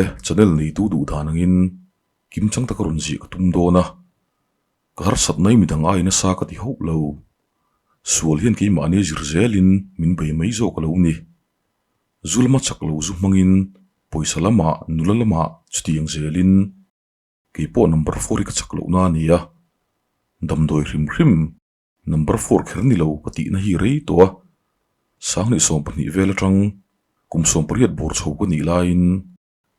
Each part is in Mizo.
Awle, channel neitu duh dan angin kimchang taka rawn ziah ka tum dawn a, ka harsat mai midang ai nasa ka ti hauh lo. Sual hian keimahni zir zelin min bei mai zawk a lo ni. Zu lama chak lo zu hmangin pawisa lamah nula lamah chutiang zelin kei pawh number four hi ka chak lohna a ni a, damdawi hrim hrim Number four kher ni lo ka tihna hi rei tawh a, Sanghnih 12 vel atang kum 18 bawr chho ka nih laiin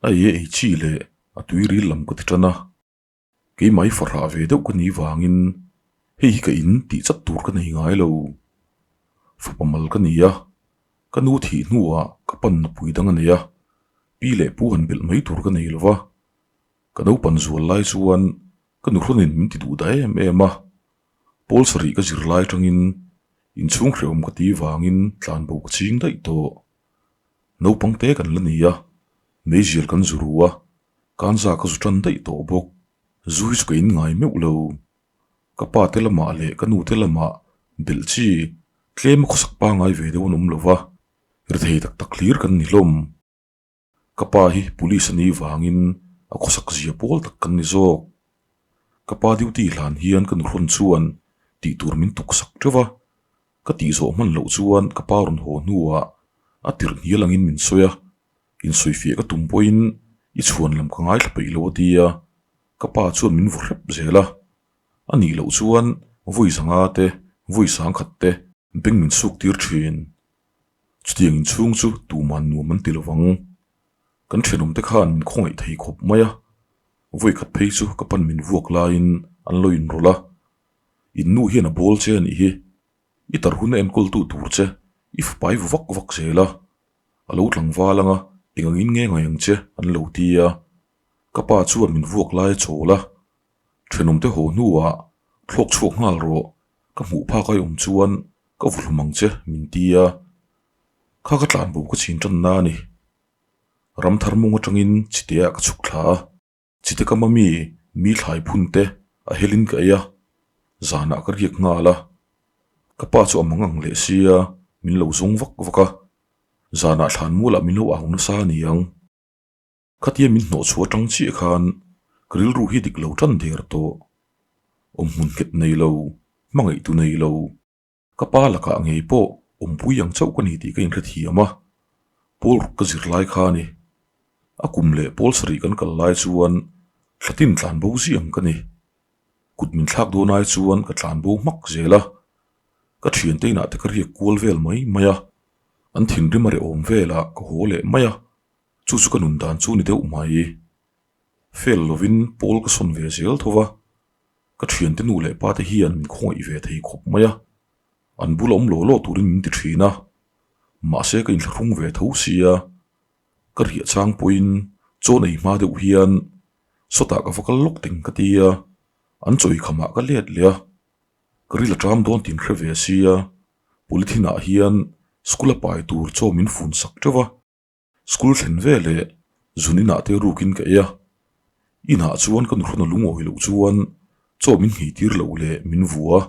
a ei a ei chi leh a tui ril lam ka ti tan a, keimah hi fahrah ve deuh ka nih vangin hei hi ka in tih chat tur ka nei ngai lo. Fapa mal ka ni a, ka nu thih hnuah ka pan nupui dang a nei a, pi leh pu han belh mai tur ka nei lo va, ka naupan zual lai chuan ka nuhrawnin min ti duh dah em em a. Pawl sarih ka zir lai atangin inchhung hrehawm ka ti vangin tlanbo ka ching daih tawh. Naupang te kan la ni a, meizial kan zu ru a, kanza ka zu tan daih tawh bawk. Zu hi chu ka in ngai meuh lo. Ka pa te lamah leh ka nu te lamah belh chi tlem a khawsak pangai ve deuh an awm lo va, rethei tak tak hlir kan ni hlawm. Ka pa hi police a nih vangin a khawsak zia pawl tak kan ni zawk. Ka pa duty hlan hian ka nuhrawn chuan tih tur min tuk sak teuh a, ka tih zawh hman loh chuan ka pa rawn haw hnuah a tirh hnial angin min sawi a, insawifiah ka tum pawhin i chhuan lam ka ngaithla peih lo a ti a, ka pa chuan min vaw hrep zel a, a nih loh chuan vawi zanga te vawi sangkhat te beng min suk tir thin. Chutiang inchhung chu tuman nuam an ti lo vang. Kan thenawmte khan min khawngaih thei khawp mai a, vawi khat phei chu ka pan min vuak laiin an lo inrawlh a, In nu hian a bawl che a nih hi, i tar hun a enkawltu tur che i fapai vu vak vak zel a, a lo tlangval anga eng angin nge ngai ang che an lo ti a, ka pa chuan min vuak lai a chawl a, Thenawmte haw hnuah thlawk chhuak nghal rawh, ka hmuh phak ai awm chuan ka vu hlum ang che min ti a, kha ka tlan bo ka chin tan na a ni. Ramthar mung atangin chiteah ka chhuk thla a, chite kama mi mi thlai phun te a helin ka ei a, zanah ka riak nghal a, ka pa chu a mang ang leh sia min lo zawng vak vak a, zanah thlan mualah min lo au nasa a ni ang. Khatia min hnawh chhuah atang chiah khan ka rilru hi dik lo tan der tawh. Awmhmun nghet nei lo, hmangaihtu nei lo, ka pa lakah ngei pawh awmpui ang chauh ka ni tih ka inhrethiam a, pawl ruk ka zir lai kha a ni. A kum leh pawl sarih kan kal lai chuan thlatin tlan bo zih ang ka ni. Kut min thlak dawn ai chuan ka tlan bo hmak zel a, ka thiante inah te ka riak kual vel mai mai a, an thinrim a reh awm velah ka haw leh mai a. Chu chu ka nun dan chu ni deuh mai. Fel lovin pawl ka sawn ve zel tho va, ka thiante nu leh pa te hian min khawngaih ve thei khawp mai a, an bula awm law law turin min ti thin a, mahse ka inthlahrung ve tho sia, ka riah chang pawhin chaw nei hma deuh hian sawtah ka va kal lawk teng ka ti a, an chawi khamah ka let leh a, ka ril a ṭam dawn tih an hre ve sia, polythene ah hian school a pai tur chaw min fun sak teuh a. School thlen ve leh zun inah te rukin ka ei a, inah chuan ka nuhrawn a lungawi loh chuan chaw min nghei tir loh leh min vu a,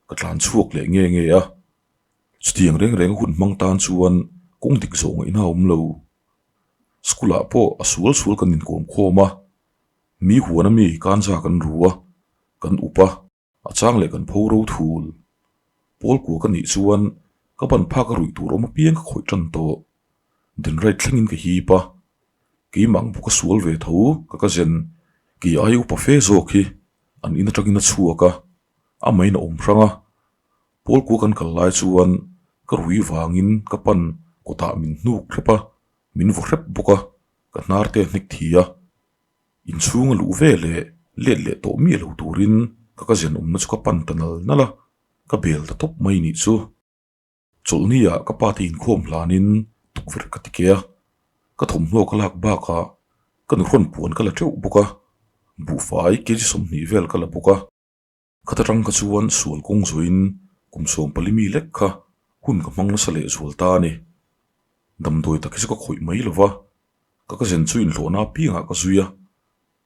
ka tlan chhuak leh nge nge a. Chutiang reng reng hun hmang tan chuan kawng dik zawh ngaihna a awm lo. School ah pawh a sual sual kan inkawm khawm a, mi huan ami kanza kan ru a, kan up a. A chang leh kan pho ro thul. Pawl kua ka nih chuan ka ban phak a ruih tur awm apiang ka khawih tan tawh. Den right thlengin ka hip a. Keimah ang bawk a sual ve tho ka ka zen. Kei ai upa fe zawk hi an in atangin a chhuak a, a main a awm hrang a. Pawl kua kan kal lai chuan ka rui vangin ka pan kawtah min hnuk hrep a, min vaw hrep bawk a, ka hnar te a hnek thi a. Inchhung a luh ve leh let leh tawh miah lo turin ka ka zen awmna chu ka pan ta nal nal a, ka bel ta tawp mai nih chu. Chawlhni ah ka pa te inkhawm hlanin tukverh ka ti ke a, ka thawmhnaw ka lak bakah ka nuhrawn puan ka la teuh bawk a, buhfai kg 20 vel ka la bawk a. Khat atang kha chuan sual kawng zawhin kum 14 mi lek kha hun ka hmang nasa leh zual ta a ni. Damdawi tak hi chu ka khawih mai lo va, ka ka zen chu inhlawhna apiangah ka zui a,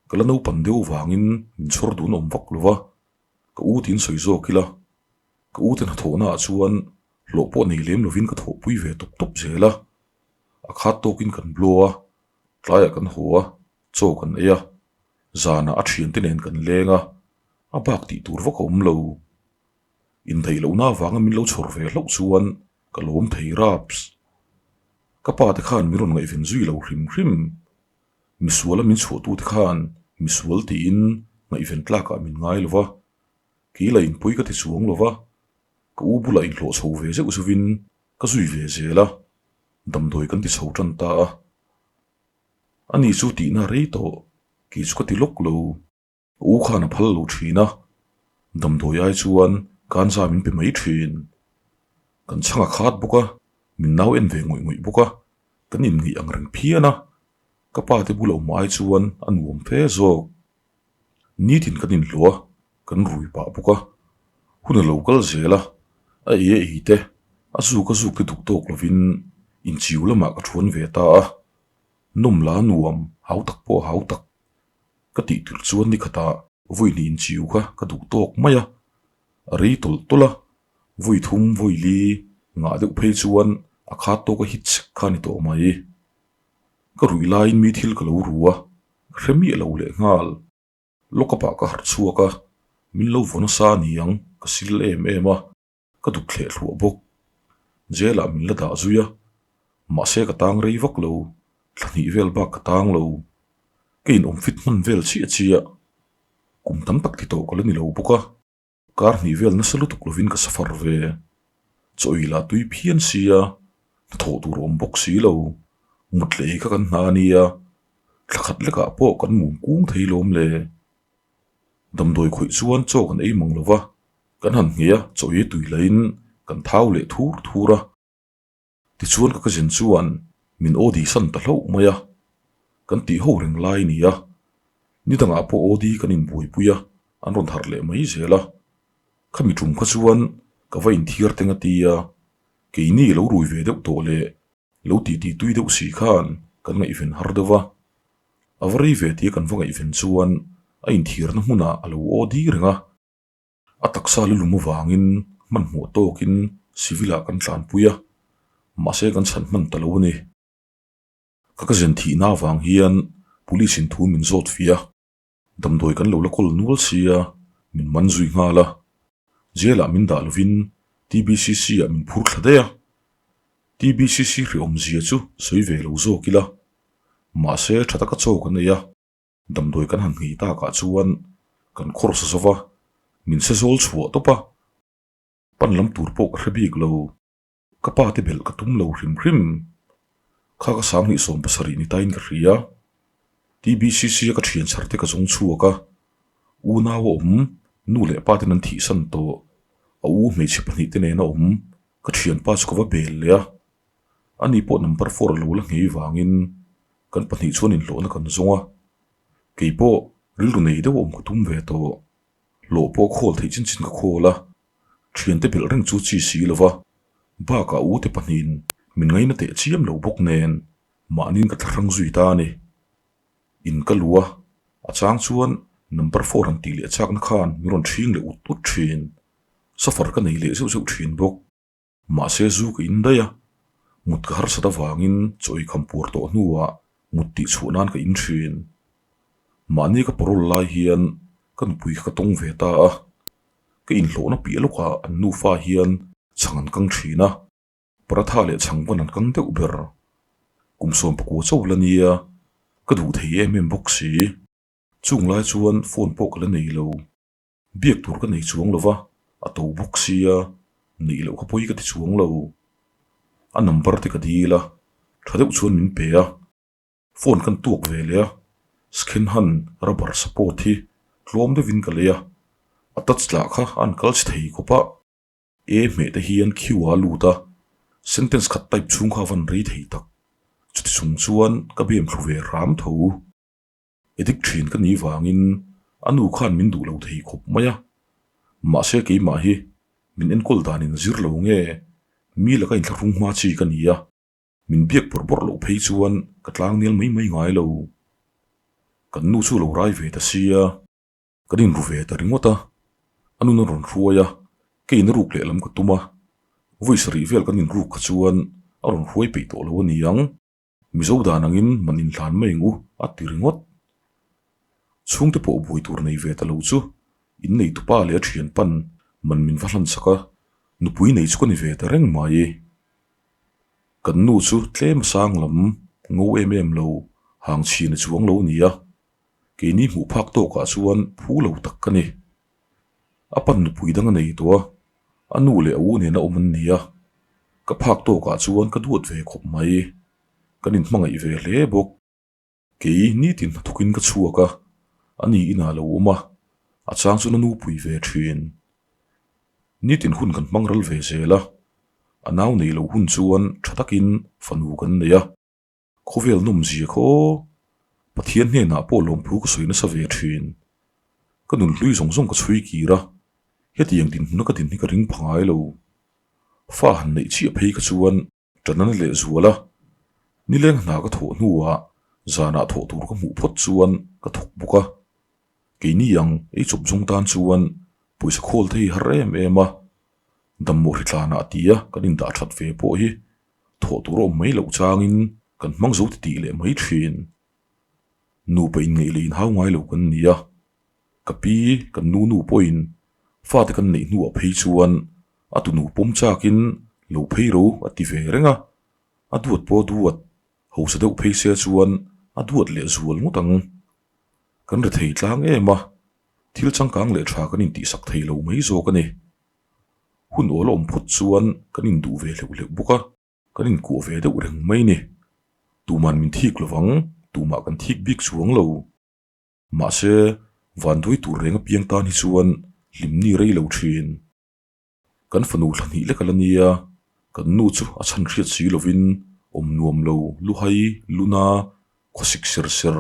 ka la naupan deuh vangin min chhawr dun awm vak lo va, ka u tiin sawi zawk ila, ka u te hnathawhna ah chuan hlawh pawh nei lem lovin ka thawhpui ve tawp tawp zel a, a khat tawkin kan blow a. Tlaiah kan haw a, chaw kan ei a, zanah a thiante nen kan leng a, a bak tih tur vak a awm lo. Indaih lohna avanga min lo chhawr ve hlauh chuan ka lawm thei raps. Ka pa te khan min rawn ngaihven zui lo hrim hrim. Misuala min chhuahtute khan misual tiin ngaihven tlakah min ngai lo va, kei la inpui ka ti chuang lo va, ka u bulah inhlawh chho ve zeuh zeuhin ka zui ve zel a, damdawi kan ti chho tan ta a. Ani chu tihna rei tawh, kei chu ka ti lawk lo. Ka u khan a phal lo thin a, damdawi ai chuan kanza min pe mai thin. Kan chhang a khat bawk a, min nau en ve ngawih ngawih bawk a, kan inngeih ang reng phian a, ka pa te bula awm ai chuan a nuam fe zawk. Nitin kan inhlawh a, kan rui pah bawk a, hun a lo kal zel a, a ei a ei te, a zuk a zuk te duk tawk lovin inchiu lamah ka thuan ve ta a, nawm la nuam, hau tak pawh a hau tak. Ka tih tirh chuan ni khatah vawi hnih inchiu kha ka duh tawk mai a, a rei tawlh tawlh a, vawi thum vawi li ngah deuh phei chuan a khat tawk a hit chek kha a ni tawh mai. Ka ruih laiin mi thil ka lo ru a, ka hre miah lo leh nghal. Lock-up ah ka harh chhuak a, min lo vaw nasa a ni ang, ka sil em em a, ka duk thleh thluah bawk. Jail ah min la dah zui a, mahse ka tang rei vak lo, thla hnih vel bak ka tang lo. Ka inawm fit hman vel chiah chiah, kum tam tak ti tawh ka la ni lo bawk a. Kar hnih vel nasa lutuk lovin ka safar ve. Chaw ei lah tui phian sia, hnathawh tur a awm bawk si lo. Mut leh ei kha kan hna a nia, thla khat lekah pawh kan mum kung thei lawm le. Damdawi khawih chuan chaw kan ei mang lova, kan han nghei a, chaw ei tui lahin kan thau leh thur thur a. Tichuan ka cousin chuan min OD san ta hlauh mai a, kan tih ho reng lai a ni a, ni dangah pawh OD kan inbuaipui a, an rawn harh leh mai zel a. Khami tum kha chuan ka va inthiar teng a ti a, keini lo rui ve deuh tawh leh lo titi tui deuh si khan kan ngaihven har deuh va. A va rei ve tia kan va ngaihven chuan a inthiarna hmunah a lo OD reng a. A taksa lu lum avangin hmanhmawh tawkin civil ah kan tlanpui a, mahse kan chhan hman ta lo a ni. Ka ka zen thihna avang hian police in thu min zawt fih a, damdawi kan lo la kawl nual sia min man zui nghal a, jail ah min dah lovin TBCC ah min phur thla daih a, TBCC hrehawm zia chu sawi ve lo zawk ila, mahse tha taka chaw kan ei a. Damdawi kan han nghei takah chuan kan khawr sa zo va, min se zawl chhuah tawp a, pan lam tur pawh ka hre bik lo, ka pa te belh ka tum lo hrim hrim. Kha ka sanghnih 70 ni tain ka hria, TBCC a ka thian chhar te ka zawng chhuak a, unau a awm, nu leh pa ten an thihsan tawh, a u hmeichhe pahnih te nen a awm, ka thianpa chu ka va bel leh a, ani pawh number four a lo la nghei vangin Kan pahnih chuan inhlawhna kan zawng a, kei pawh rilru nei deuh awm ka tum ve tawh. Hlawh pawh khawl theih chin chin ka khawl a, thiante belh reng chu chi si lo va, bakah u te pahnihin min ngaina teh chiam lo bawk nen mahniin ka thlahrang zui ta a ni. In ka lu a, a chang chuan number four han tih leh chakna khan min rawn ṭhing leh ut ut ṭhin. Safar ka nei leh zeuh zeuh ṭhin bawk. Mahse zu ka in daih a, mut ka harsat avangin chaw ei kham puar tawh hnuah mut tih chhuah nan ka in thin. Mahni ka parole lai hian ka nupui kha ka tawng ve ta a, ka inhlawhna piah lawkah an nufa hian chhang an kang thin a, paratha leh chhang vawn an kang deuh ber. Kum 19 chauh la nia, ka duh thei em em bawk si. Chung lai chuan phone pawh ka la nei lo. Biak tur ka nei chuang lo va, a to bawk sia, neih loh kha pawi ka ti chuang lo. A number te ka dil a, tha deuh chuan min pe a, phone kan tuak ve leh a, scan han rubber support hi tlawm deuhin ka lei a, a touch lah kha a an kal chhe thei khawp a. E hmeh te hian Q a lut a, sentence khat type chhung kha a van rei thei tak. Chuti chung chuan ka bem thlu ve hram tho. Addict thin ka nih vangin a nu khan min duh lo thei khawp mai a, mahse keimah hi min enkawl danin zir lo nge mi laka inthlahrung hma chi ka ni a, min biak bawrh bawrh loh phei chuan ka tlang nel mai mai ngai lo. Kan nu chu lo rai ve ta sia, kan inru ve ta ringawt a, a nun a rawn hruai a, keiin a ruk lehlam ka tum a, vawi sarih vel kan inruk kha chuan a rawn hruai peih tawh lo a ni ang. Mizo dan angin man inhlan mai ang u a ti ringawt. Chhungte pawh buai tur nei ve ta lo chu inneitupa leh a thian pan man min va hlan sak a, nupui nei chu ka ni ve ta reng mai. Kan nu chu tlem a sang lam ngo em em lo, hang chhin a chuang lo nia. Keini hmuh phak tawkah chuan phu lo tak ka ni. A pan nupui dang a nei tawh a, a nu leh a u nena awm an ni a, ka phak tawkah chuan ka duat ve khawp mai. Kan inhmangaih ve hle bawk. Kei nitin hnathawkin ka chhuak a, a ni inah lo awm a, a chang chuan a nu pui ve thin. Nitin hun kan hmang ral ve zel a, a nau nei lo hun chuan tha takin fanu kan nei a. Khawvel nawmzia kha aw, Pathian hnenah pawh lawmthu ka sawi nasa ve thin. Ka nun hlui zawng zawng ka chhui kir a, hetiang dinhmuna ka din hi ka ring pha ngai lo. Fa han neih chiah phei kha chuan ṭanana leh zual a, nileng hna ka thawh hnuah zanah thawh tur ka hmuh phawt chuan ka thawk bawk a. Keini ang ei chawp zawng tan chuan pawisa khawl thei har em em a, dammawh hritlanah tia kan indah ṭhat ve pawh hi Thawh tur a awm mai loh changin kan hmang zo titih leh mai thin. Nupa inngeih leh inhau ngai lo kan ni a, ka pi, kan nu nu pawhin fate kan neih hnuah phei chuan a tunu pawm chakin lo phei ro a ti ve reng a, a duat pawh a duat, hausa deuh phei se chuan a duat leh zual ngawt ang. Kan rethei tlang em a, thil changkang leh tha kan intihsak thei lo mai zawk a ni. Hun awl a awm phawt chuan kan induh ve hleuh hleuh bawk a, kan inkuah ve deuh reng mai ni. Tuman min thik lovang, tumah kan thik bik chuang lo. Mahse, vanduai tur reng apiang tan hi chuan hlimni rei lo thin. Kan fanu thla hnih lek a la nia, kan nu chu a chhan hriat si lovin awm nuam lo, luhai, luna, khawsik ser ser,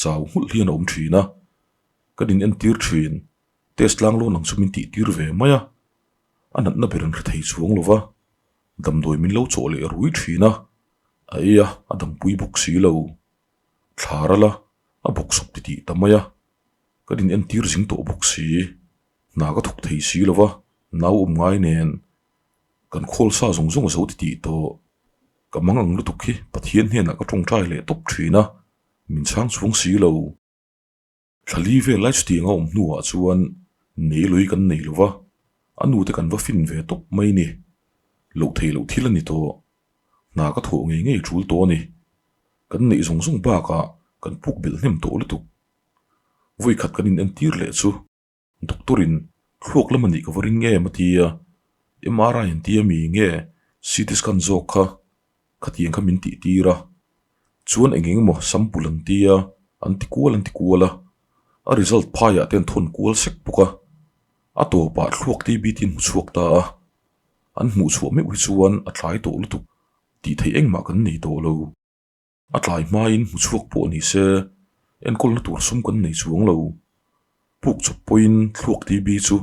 chau nghulh hian a awm thin a. Kan inentir thin. Test tlang lawn ang chu min tih tir ve mai a, a natna ber an hre thei chuang lo va, damdawi min lo chawh leh rui thin a, a ei a, a dampui bawk si lo. Thla ral a, a bawk sawp titih ta mai a, kan in entir zing tawh bawk si, hna ka thawk thei si lo va, nau awm ngai nen kan khawl sa zawng zawng a zo titih tawh. Ka mang ang lutuk hi Pathian hnenah ka tawngtai leh tawp thin a, min chhang chhung si lo. Thlali vel lai chutiang a awm hnuah chuan neilui kan nei lo va, a nute kan va fin ve tawp mai ni. Loh theih loh thil a ni tawh. Hna ka thawh ngei ngei tul tawh a ni. Kan neih zawng zawng bakah kan puk belh hnem tawh lutuk. Vawikhat kan inentir leh chu Doctor in thluak lam a nih ka va ring em a ti a, MRI an ti a mi nge CT scan zawk kha khatiang kha min tih tir a, chuan eng eng emaw sample an ti a, an ti kual an ti kual a, a result phaiah te an thawn kual sek bawk a, a tawpah thluak TB te an hmu chhuak ta a, an hmuh chhuah meuh hi chuan a tlai tawh lutuk tih theih engmah kan nei tawh lo. A tlai hmain hmu chhuak pawh ni se, enkawlna tur sum kan nei chuang lo. Puk chawp pawhin thluak TB chu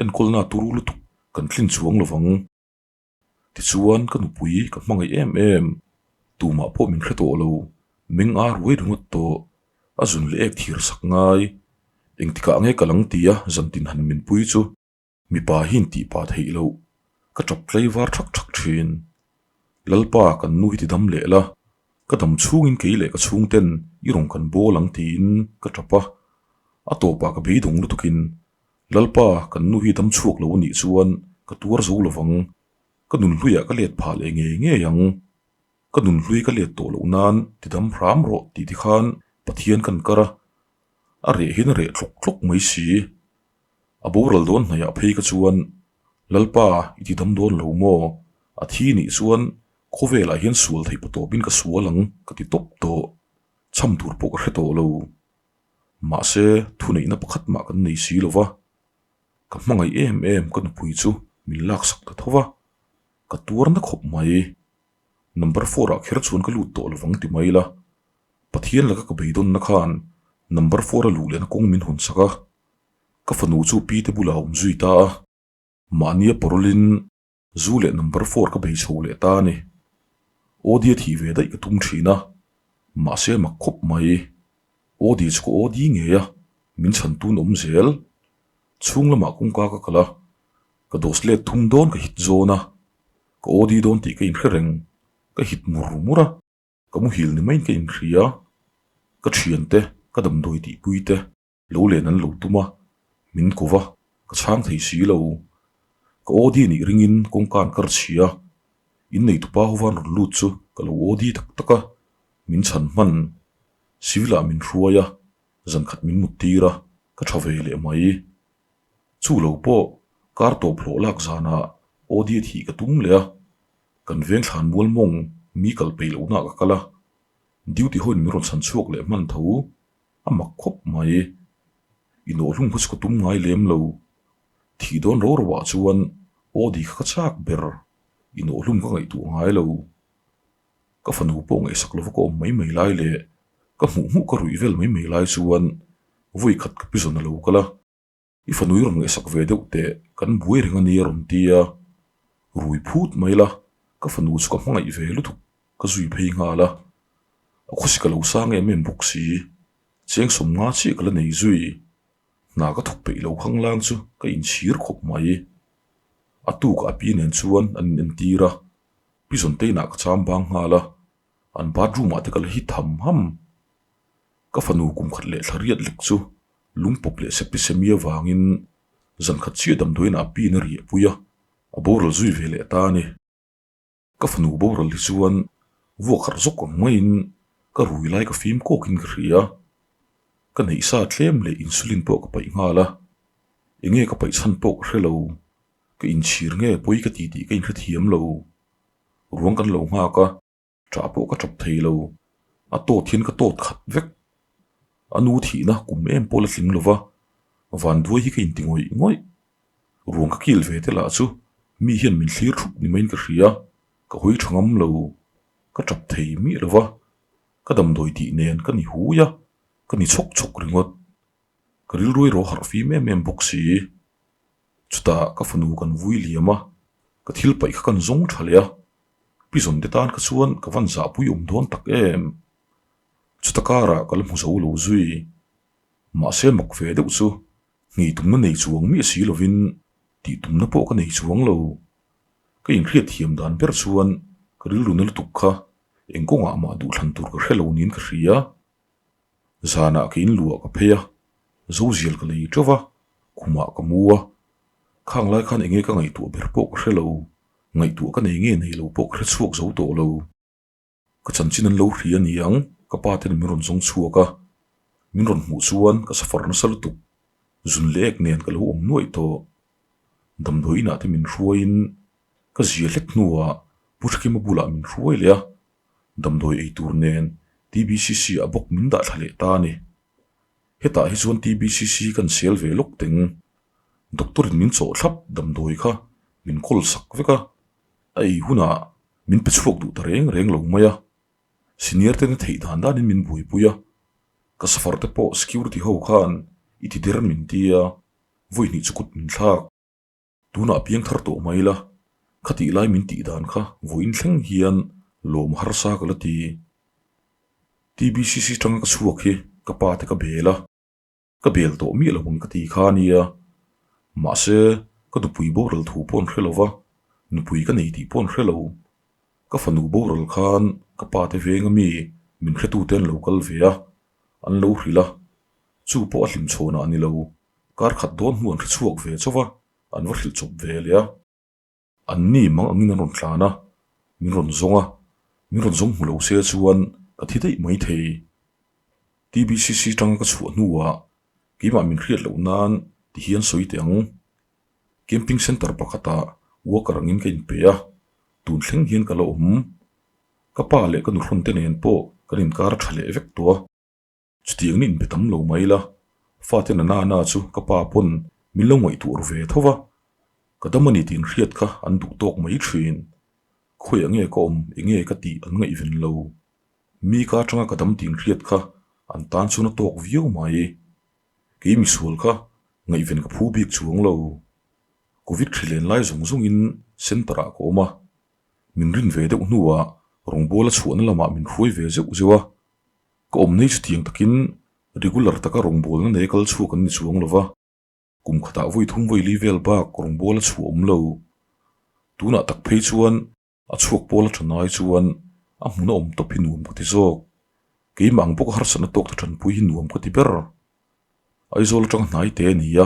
enkawlna turu lutuk kan tlin chuang lo vang. Tichuan ka nupui ka hmangaih em em, tumah pawh min hre tawh lo, meng ar ruai ringawt tawh, a zun leh ek thir sak ngai. Engtikah nge ka lang tia zantin han minpui chu. Mipa hi in tih pah theih loh, ka tap tlei var thak thak thin. Lalpa kan nu hi ti dam leh la, ka dam chhungin kei leh ka chhungten i rawn kan bawl ang tiin ka tap a. A tawpah ka beidawng lutukin, Lalpa kan nu hi dam chhuak lo anih chuan ka tuar zo lovang, ka nunhluiah ka let phah leh ngei ngei ang. Ka nunhlui ka let tawh loh nan ti dam hram rawh tih tikhan Pathian kan kar a, a reh hian a reh tlawk tlawk mai si. A boral dawn hnaihah phei ka chuan, Lalpa, i ti dam dawn lo maw? A thi nih chuan khawvelah hian sual theih patawpin ka sual ang ka ti tawp tawh. Chham tur pawh ka hre tawh lo. Mahse, thuneihna pakhat mah kan nei si lo va. Ka hmangaih em em ka nupui chu min laksak ta tho va, ka tuar na khawp mai. Number four ah kher chuan ka lut tawh lovang ti mai la. Pathian laka ka beidawnna khan number four a luh lehna kawng min hawn sak a. Ka fanu chu pi te bulah a awm zui ta a. Mahnia pawrawlin zu leh number four ka bei chho leh ta a ni. Audi a thih ve daih ka tum thin a, mahse mak khawp mai. Audi chu ka Audi ngei a, min chhan tun awm zel. Chhung lamah kawngka ka kal a, ka dawh let thum dawn ka hit zawn a, ka Audi dawn tih ka inhre reng, ka hit mur mur a. Ka muhil ni maiin ka inhria, ka thiante, ka damdawi tihpui te lo len an lo tum a, min ko va, ka chhang thei si lo. Ka OD nih ringin kawngka an kar chhia, innei tupa ho van rawn lut chu ka lo OD tak tak a, min chhan hman. Civil ah min hruai a, zan khat min mut tir a, ka tha ve leh mai. Chu lo pawh kar tawp hlawh lak zanah OD a thih ka tum leh a, Kan veng thlan mual mawng mi kal peih lohna ka kal a, duty hoin min rawn chhan chhuak leh hman tho a mak khawp mai. Inawhhlum kha chu ka tum ngai lem lo. Thih dawn ro ro ah chuan Audi kha ka chak ber, inawhhlum ka ngaihtuah ngai lo. Ka fanu pawh ngaihsak lova ka awm mai mai lai leh ka hmuh hmuh ka ruih vel mai mai lai chuan vawi khat ka pi zawn a lo kal a. I fanu i rawn ngaihsak ve deuh teh, kan buai reng a nia rawn ti a, rui phut mai la, ka fanu chu ka hmangaih ve lutuk, ka zui phei nghal a, a khawsi ka lo sang em em bawk si, cheng 50 chiah ka la nei zui, hna ka thawk peih lo khang lang chu ka inchhir khawp mai. A tukah a pi nen chuan an in entir a, pi Zawnteinah ka cham bang nghal a, an bathroom ah te ka la hit ham ham. Ka fanu kum khat leh thla riat lek chu lungpawp leh septisemia vangin zan khat chiah damdawiin ah pin a riah pui a, a boral zui ve leh ta a ni. Ka fanu boral hi chuan vuak harh zawk ang maiin ka rui lai ka fim kawkin ka hria. Ka neih sa tlem leh insulin pawh ka paih nghal a, enge ka paih chhan pawh ka hre lo, ka inchhir nge pawi ka ti tih ka inhrethiam lo. Ruang kan lo nghak a. Ṭah pawh ka ṭap thei lo, a tawt hian ka tawt khat vek. A nu thihna kum em pawh la tling lo va, vanduai hi ka inti ngawih ngawih. Ruang ka kil ve te lah chu mi hian min thlir thup ni maiin ka hria, ka hawi ṭha ngam lo, ka ṭap thei miah lo va, ka damdawi tih nen ka ni hui a, ka ni chhawk chhawk ringawt. Ka rilru erawh harh fim em em bawk si. Chutah ka fanu kan vui liam a, ka thil paih kha kan zawng ṭha leh a, Pi Zawnte tan kha chuan ka van zahpui awm dawn tak em? Chuta karah ka la hmu zo lo zui. Mahse mak ve deuh chu nghei tumna nei chuang miah si lovin tih tumna pawh ka nei chuang lo. Ka inhriat thiam dan ber chuan ka rilru na lutuk kha eng kawngah mah duhthlan tur ka hre lo niin ka hria. Zanah ka inluah ka phei a, zozial ka lei teuh va, khumah ka mu a. Khang lai khan enge ka ngaihtuah ber pawh ka hre lo, ngaihtuah ka nei nge nei lo pawh ka hre chhuak zo tawh lo. Ka chanchin an lo hria ni ang, ka pa ten min rawn zawng chhuak a, min rawn hmuh chuan ka safar nasa lutuk, zun leh ek nen ka lo awm nuaih tawh. Damdawi inah te min hruaiin ka zia hlek hnuah Pu Thakima bulah min hruai leh a, Damdawi ei tur nen TBCC ah bawk min dah thla leh ta a ni. Hetah hi chuan TBCC kan sel ve lawk teng. Doctor in min chawh thlap damdawi kha min kawl sak vek a, a ei hunah min pe chhuak duh ta reng reng lo mai a. Senior ten a theih dan danin min buaipui a, ka safar te pawh security ho khan i ti der min ti a, vawi hnih chu kut min thlak. Tunah piang thar tawh mai la, khatih lai min tih dan kha vawiin thleng hian lawm harsa ka la ti. TBCC tanga ka chhuak hi ka pa te ka bel a, ka bel tawh miah lo ang ka ti kha a nia. Mahse, ka nupui boral thu pawh an hre lo va, nupui ka nei tih pawh an hre lo. Ka fanu boral khan ka pa te veng ami min hretute an lo kal ve a, an lo hrilh a, chu pawh a hlimchhawnah a ni lo. Kar khat dawn hnu an hre chhuak ve chauh a, an va hrilh chawp ve leh a. An ni mang angin an rawn tlan a, min rawn zawng a, min rawn zawng hmu lo se chuan ka thi daih mai thei. TBCC tanga ka chhuah hnuah keimah min hriat loh nan ti hian sawi teh ang. Camping centre pakhatah worker angin ka inpe a, tun thleng hian ka la awm. Ka pa leh ka nuhrawn te nen pawh kan inkar a tha leh vek tawh a. Chutiang ni inbe tam lo mai la, fate na na na chu ka pa pawn min lo ngaihtuah ru ve tho va, ka dam a ni tih inhriat kha an duh tawk mai thin. Khawiah nge ka awm, enge ka tih an ngaihven lo. Mi ka atanga ka dam tih inhriat kha an tan chuan a tawk viau mai. Kei misual kha ngaihven ka phu bik chuang lo. Covid hri len lai zawng zawngin centre ah ka awm a, min rin ve deuh hnuah rawngbawla chhuahna lamah min hruai ve zeuh zeuh a. Ka awm nei chutiang takin regular taka rawngbawlna nei kal chhuak an ni chuang lo va, kum khatah vawi thum vawi li vel bak rawngbawla chhuah awm lo. Tunah tak phei chuan a chhuak pawl a tha nai chuan A hmun a awm tawp hi nuam ka ti zawk. Keimah ang bawk a harsatna tawk te tanpui hi nuam ka ti ber. Aizawl atanga hnai te a ni a,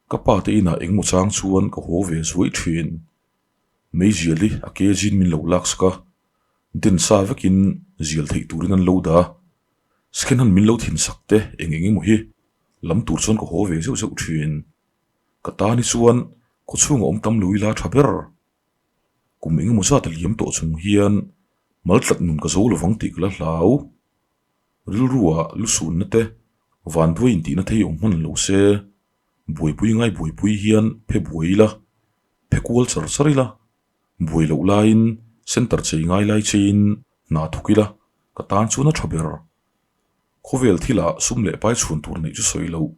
ka pa te inah engmaw chang chuan ka haw ve zuai thin. Meizial hi a kg in min lo lak sak a, den sa vekin zial theih turin an lo dah a, scan han min lo thin sak te eng eng emaw hi lam tur chuan ka haw ve zeuh zeuh thin. Ka tan hi chuan khawchhunga awm tam lo ila tha ber. Kum engemaw zat a liam tawh chung hian maltlat nun ka zo lovang tih ka la hlau. Rilruah lusunna te vanduai intihna thei awm hman lo se, buaipui ngai buaipui hian phe buai ila, phe kual char char ila, buai loh laiin center chei ngai lai cheiin hna thawk ila ka tan chuan a tha ber. Khawvel thilah sum leh pai chhun tur neih chu sawi loh,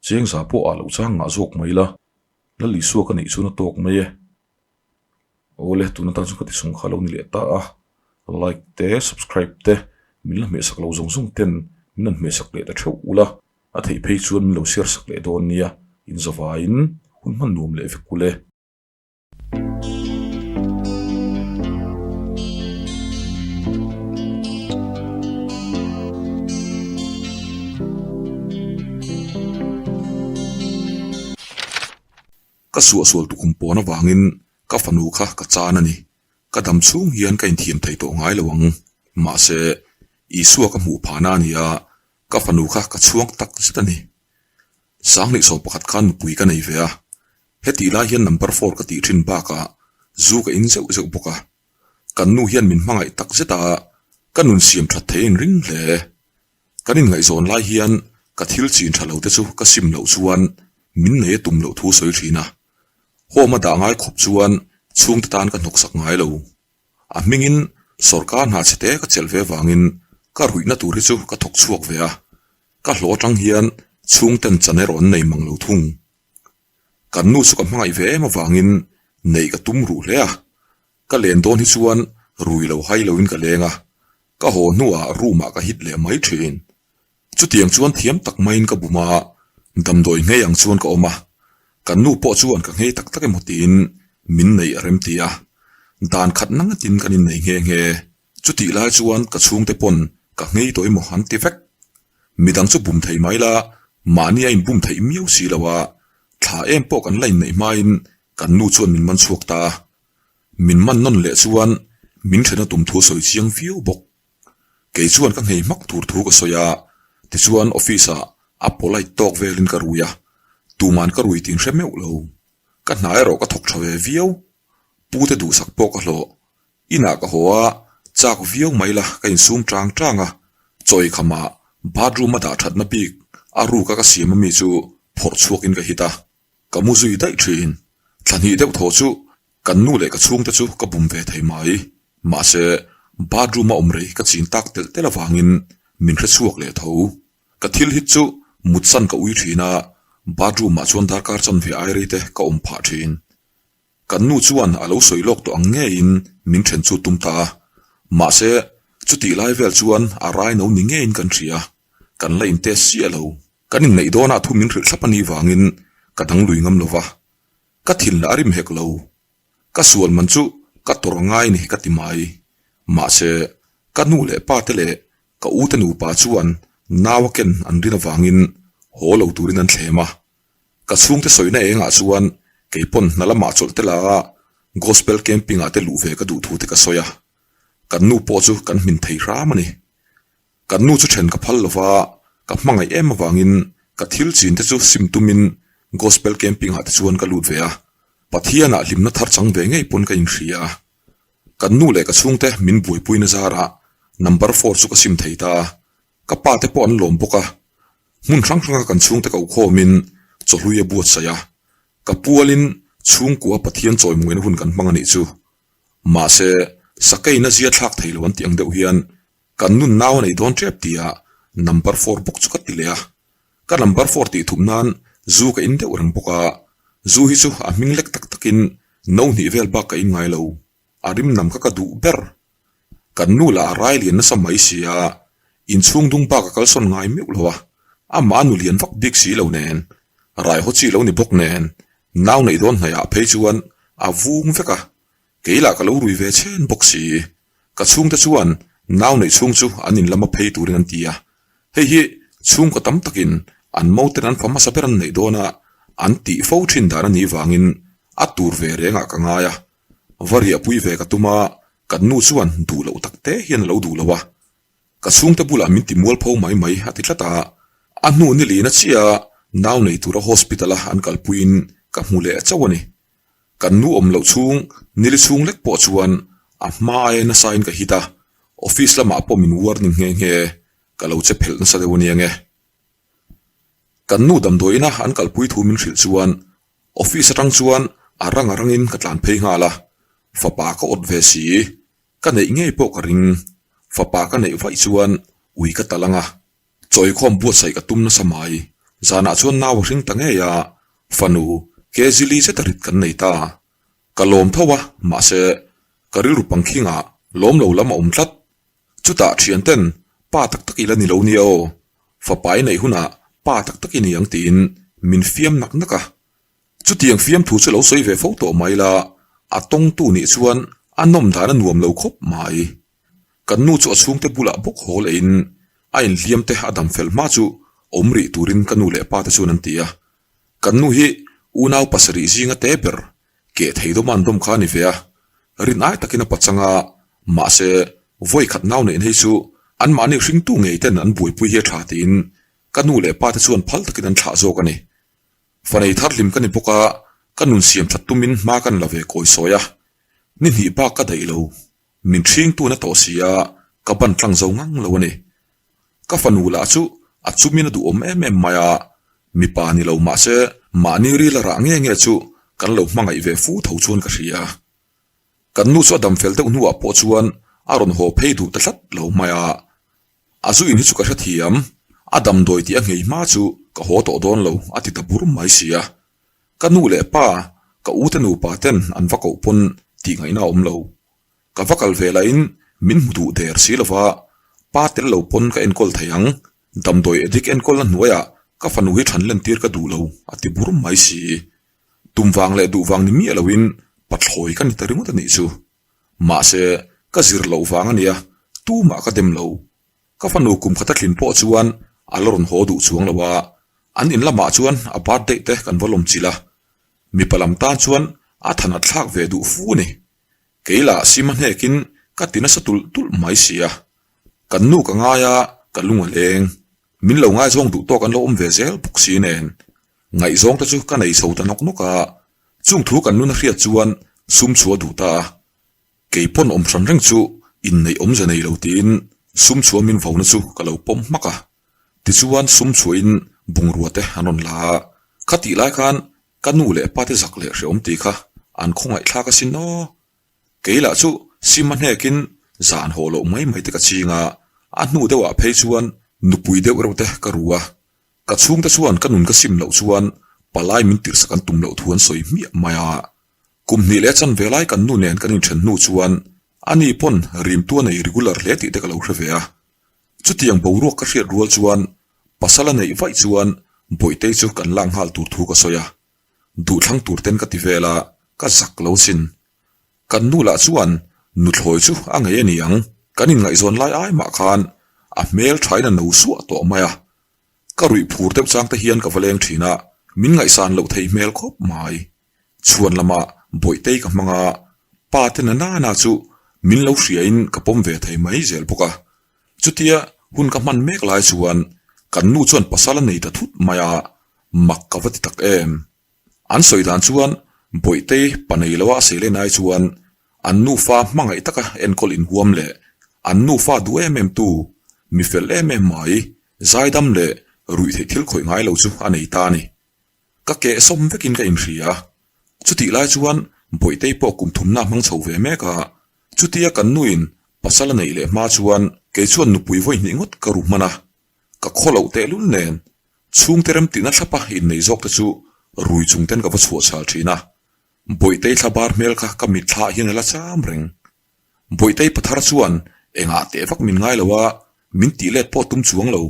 chengza pawh ah loh chang ngah zawk mai ila. Lal Isua ka neih chuan a tawk mai e. Awle tun atan chuan ka ti sung kha lo ni leh ta a, like te subscribe te min la hmehsak lo zawng zawng ten min rawn hmehsak leh ta theuh ula, a theih phei chuan min lo share sak leh dawn nia, inzawvaiin hun hman nuam leh vek ule. Ka suahsual tukhum pawn avangin ka fanu kha ka chan a ni. Ka dam chhung hian ka inthiam thei tawh ngai lo ang. Mahse, Isua ka hmuh phahna a ni a, ka fanu kha ka chhuang tak zet a ni. Sanghnih sawm pakhat khan nupui ka nei ve a, hetih lai hian number four ka tih thin bakah zu ka in zeuh zeuh bawk a. Kan nu hian min hmangaih tak zet a, ka nun siam that thei a inring hle. Kan inngaihzawn lai hian ka thil chin tha lo te chu ka sim loh chuan min nei a tum loh thu sawi thin a. Home a dah ngai khawp chuan chhungte tan ka hnawksak ngai lo. A hmingin sawrkar hna chhe te ka chelh ve vangin ka ruihna tur hi chu ka thawk chhuak ve a, ka hlawh atang hian chhungten chan erawh an nei mang lo thung. Kan nu chu ka hmangaih ve em avangin neih ka tum ruh hle a, ka len dawn hi chuan rui lo hai loin ka leng a, ka haw hnuah room ah ka hit leh mai thin. Chutiang chuan thiam tak maiin ka bum a, damdawi nghei ang chuan ka awm a, kan nu pawh chuan ka nghei tak tak emaw tiin min neih a remti a, dan khat na ngatin kan innei nghe nghe. Chutih lai chuan ka chhungte pawn ka nghei tawh emaw an ti vek. Midang chu bum thei mai la, mahni a inbum theih miau si lo a, thla em pawh kan la inneih hmain kan nu chuan min man chhuak ta a. Min man nawn leh chuan min then a tum thu a sawi chiang viau bawk. Kei chuan ka nghei hmak tur thu ka sawi a, tichuan office ah a polite tawk velin ka rui a, tuman ka rui tih hre meuh lo. Ka hna erawh ka thawk tha ve viau, pute duhsak pawh ka hlawh. Inah ka haw a, chak viau mai la ka insum tang tang a, chaw eikham ah bathroom a dah thatna bik a ruk a ka siam ami chu phawrh chhuakin ka hit a. Ka mu zui daih thin. Thla hnih deuh thaw chu kan nu leh ka chhungte chu ka bum ve thei mai. Mahse, bathroom a awm rei ka chin tak telh telh avangin min hre chhuak leh tho. Ka thil hit chu mutsan ka ui thin a, bathroom ah chuan darkar chanve ai rei te ka awm phah thin. Kan nu chuan a lo sawi lawk tawh ang ngeiin min then chu tum ta a, mahse chutih lai vel chuan a rai no ni ngeiin kan hria, kan la in test chiah lo. Kan inneih dawnah thu min hrilh thlap a nih vangin ka dang lui ngam lo va, ka thin lah a rim hek lo. Ka sual man chu ka tawrh ngai ni ka ti mai. Mahse ka nu leh pa te leh ka u te nupa chuan nau a ken an rin avangin haw lo turin an thlem a. Ka chhungte sawina engah chuan kei pawn hna lamah chawlh te la a, Gospel camping ah te luh ve ka duh thu te ka sawi a. Kan nu pawh chu kan hmin thei hram a ni. Kan nu chu then ka phal lo va, ka hmangaih em avangin ka thil chin te chu sim tumin Gospel camping ah te chuan ka lut ve a. Pathianah hlimna thar chang ve ngei pawn ka inhria a. Kan nu leh ka chhungte min buaipuina zarah number four chu ka sim thei ta a. Ka pa te pawh an lawm bawk a, hmun hrang hranga kan chhungte ko khawmin chawhlui a buatsaih a, ka pualin chhungkua Pathian chawimuaina hun kan hmang a nih chu. Mahse, sakeiin a zia thlak thei lo an tih ang deuh hian kan nun nau a nei dawn tep tia number four bawk chu ka ti leh a. Ka number four tih thup nan zu ka in deuh reng bawk a, zu hi chu a hming lek tak takin no hnih vel bak ka in ngai lo. A rim nam kha ka duh ber. Kan nu lah a rai lian nasa mai si a, inchhung dung bak a kalsawn ngai meuh lo a, amah a nu lian vak bik si lo nen, rai haw chi lo ni bawk nen, nau neih dawn hnaih ah phei chuan a vung vek a, kei lah ka lo rui ve chhen bawk si. Ka chhungte chuan nau neih chhung chu an in lama phei turin an ti a, hei hi chhungkaw tam takin an moten an fa hmasa ber an neih dawn a, an tih fo thin dan a nih vangin a tur ve rengah ka ngai a. Va riahpui ve ka tum a, kan nu chuan duh loh tak te hian a lo duh lo a. Ka chhungte bulah min ti mualpho mai mai a ti tlat a, a hnu ni lina chiah nau nei tura hospital a an kalpuiin ka hmu leh chauh a ni. Kan nu awm loh chhung nili chhung lek pawh chuan a hma aia nasain ka hit a, office lamah pawh min warning nghe nghe, ka lo che phelh nasa deuh a nia nge. Kan nu damdawiina an kalpui thu min hrilh chuan office atang chuan a rang a rangin ka tlan phei nghal a, fapa ka awt ve si. Ka neih ngei pawh ka ring, fapa ka neih vaih chuan ui ka tal ang a, chawikhawm buatsaih ka tum nasa mai. Zanah chuan nau a hring ta ngei a, fanu kg li zeta rit kan nei ta. Ka lawm tho a, mahse, ka rilru pangkhingah lawm lo lam a awm tlat. Chutah thian ten pa tak tak i la ni lo nia aw, fapa i neih hunah pa tak tak i ni ang tiin min fiam nak nak a. Chutiang fiamthu chu lo sawi ve fo tawh mai la, a tawngtu nih chuan a nawm dan a nuam lo khawp mai. Kan nu chu a chhungte bulah bawk haw lehin a inhliam te a dam fel hma chu awm rih turin ka nu leh pa te chuan an ti a. Kan nu hi unau pasarih zinga te ber keh thei dawm a an dawm kha a ni ve a, rin ai takin a pachang a, mahse vawi khat nau neih hei chu anmahni hringtu ngei ten an buaipui hi a tha tiin ka nu leh pa te chuan phal takin an thlah zawk a ni. Fanei thar hlim ka ni bawk a, ka nun siam that tumin hma kan la ve kawi sawi a, ni hnih bak ka daih lo, min ṭhingtu na tawh si a, ka ban tlang zo ngang lo a ni. Ka fanu lah chu a chumin a duhawm em em mai a, mipa ni lo mahse mahni ril a rah nge nge chu kan lo hmangaih ve fu tho chuan ka hria. Kan nu chu a dam fel deuh hnuah pawh chuan a rawn haw phei duh ta tlat lo mai a, A zu in hi chu ka hrethiam, a damdawi tih a nghei hma chu ka haw tawh dawn lo a ti ta bur mai si a. Ka nu leh pa, ka u te nupa ten an va koh pawn tih ngaihna a awm lo. Ka va kal ve lahin min hmu duh der si lova, pa tel lo pawn ka enkawl thei ang, damdawi addict enkawlna hnuaiah ka fanu hi than len tir ka duh lo a ti bur mai si. Tum vang leh duh vang ni miah loin pathlawi ka ni ta ringawt a nih chu. Mahse, ka zir loh vang a nia, tumah ka dem lo. Ka fanu kum khat a thlin pawh chuan a la rawn haw duh chuang lo a, an in lamah chuan a birthday te kan va lawm chilh a. Mipa lam tan chuan a than a thlak ve duh fu a ni. Kei lah sim a hnekin ka ti nasa tulh tulh mai si a. Kan nu ka ngai a, ka lung a leng. Min lo ngaizawng duh tawk an lo awm ve zel bawk si nen. Ngaihzawng te chu ka nei chho ta nawk nawk a, chung thu kan nun a hriat chuan sum chhuah duh ta a, kei pawn awm hran reng chu inneih awmze nei lo tiin sum chhuah min vona chu ka lo pawm hmak a, tichuan sum chhuahin bungrua te an rawn la a, khatih lai khan ka nu leh pa te zak leh hreawm tih kha an khawngaih thlak asin aw, kei lah chu sim a hnekin zan haw loh mai mai te ka ching a, a hnu deuhah phei chuan nupui deuh reuh te ka ru a. Ka chhungte chuan ka nun ka sim loh chuan palai min tirhsak an tum loh thu an sawi hmiah mai a. Kum hnih leh chan ve lai kan nu nen kan inthen hnu chuan ani pawn rimtu a nei regular hle tih te ka lo hre ve a. Chutiang boruak ka hriat rual chuan pasal a neih vaih chuan Bawihtei chu kan lak nghal tur thu ka sawi a. Duhthlang tur ten ka ti vel a, ka zak lo sin. Kan nu lah chuan nuthlawi chu a ngei a ni ang, kan inngaihzawn lai ai mah khan a hmel thain a no suah tawh mai a. Ka ruih phur deuh chang te hian ka va leng thin a, min ngaihsan loh theih hmel khawp mai. Chhuan lamah Bawihtei ka hmang a, pa te na nana chu min lo hriain ka pawm ve thei mai zel bawk a. Chutia hun ka hman mek lai chuan kan nu chuan pasal a nei ta thut mai a, mak ka va ti tak em. An sawi dan chuan Bawihtei pa nei loa a sei len ai chuan an nufa hmangaih taka enkawl inhuam leh an nufa duh em em tu, mi fel em em mai, zaidam leh ruih theih thil khawih ngai lo chu a nei ta a ni. Ka keh sawm vekin ka inhria. Chutih lai chuan Bawihtei pawh kum thumna hmang chho ve mek a, chutia kan nuin pasal a neih leh hma chuan kei chuan nupui vawi hnih ngawt ka ru hman a, ka khaw loh tehlul nen Chhungte remtihna thlapa innei zawk te chu rui chung ten ka va chhuah chhal thin a, Bawihtei thla bar hmel kha ka mitthla ah hian a la cham reng. Bawihtei pathar chuan engah teh vak min ngai lo a, min tih let pawh tum chuang lo.